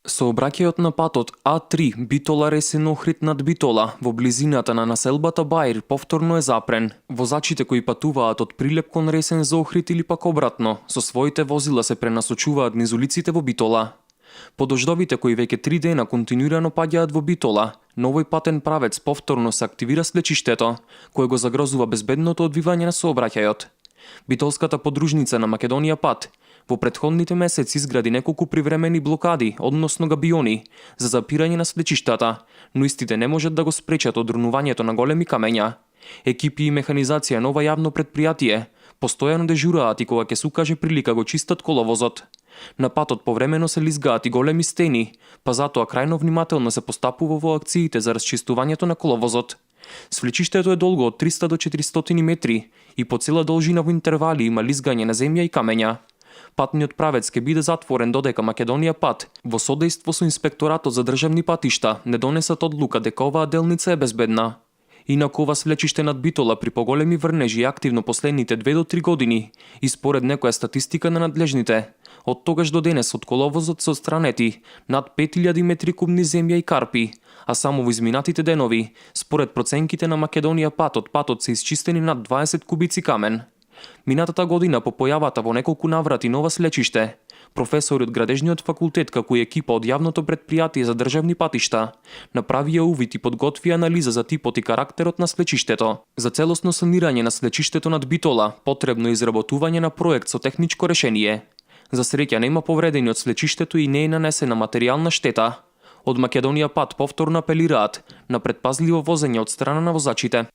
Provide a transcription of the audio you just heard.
Сообраќајот на патот А3 Битола-Ресен Охрид над Битола во близината на населбата Баир повторно е запрен. Возачите кои патуваат од Прилеп кон Ресен за Охрид или пак обратно, со своите возила се пренасочуваат низ улиците во Битола. По дождовите кои веќе 3 дена континуирано паѓаат во Битола, новој патен правец повторно се активира слечиштето, кое го загрозува безбедното одвивање на сообраќајот. Битолската подружница на Македонија Пат во претходните месеци изгради неколку привремени блокади, односно габиони, за запирање на слечиштата, но истите не можат да го спречат одронувањето на големи камења. Екипи и механизација на ова јавно предпријатие постојано дежураат и кога ќе се укаже прилика го чистат коловозот. На патот повремено се лизгаат и големи стени, па затоа крајно внимателно се постапува во акциите за расчистувањето на коловозот. Свлечиштето е долго од 300 до 400 метри и по цела должина во интервали има лизгање на земја и камења. Патниот правец ќе биде затворен додека Македонија Пат, во содејство со Инспекторатот за државни патишта, не донесат одлука дека оваа делница е безбедна. Инаку ова свлечиште над Битола при поголеми врнежи е активно последните 2 до 3 години и според некоја статистика на надлежните, од тогаш до денес од коловозот се отстранети над 5000 метри кубни земја и карпи, а само во изминатите денови, според проценките на Македонија Пат, од патот се исчистени над 20 кубици камен. Минатата година по појавата во неколку наврати нова слечиште, професори од градежниот факултет како и екипа од јавното предпријатие за државни патишта направија увид и подготвија анализа за типот и карактерот на слечиштето. За целосно санирање на слечиштето над Битола потребно е изработување на проект со техничко решение. За среќа нема повредени од слечиштето и не е нанесена материјална штета. Од Македонија Пат повторно апелираат на предпазливо возење од страна на возачите.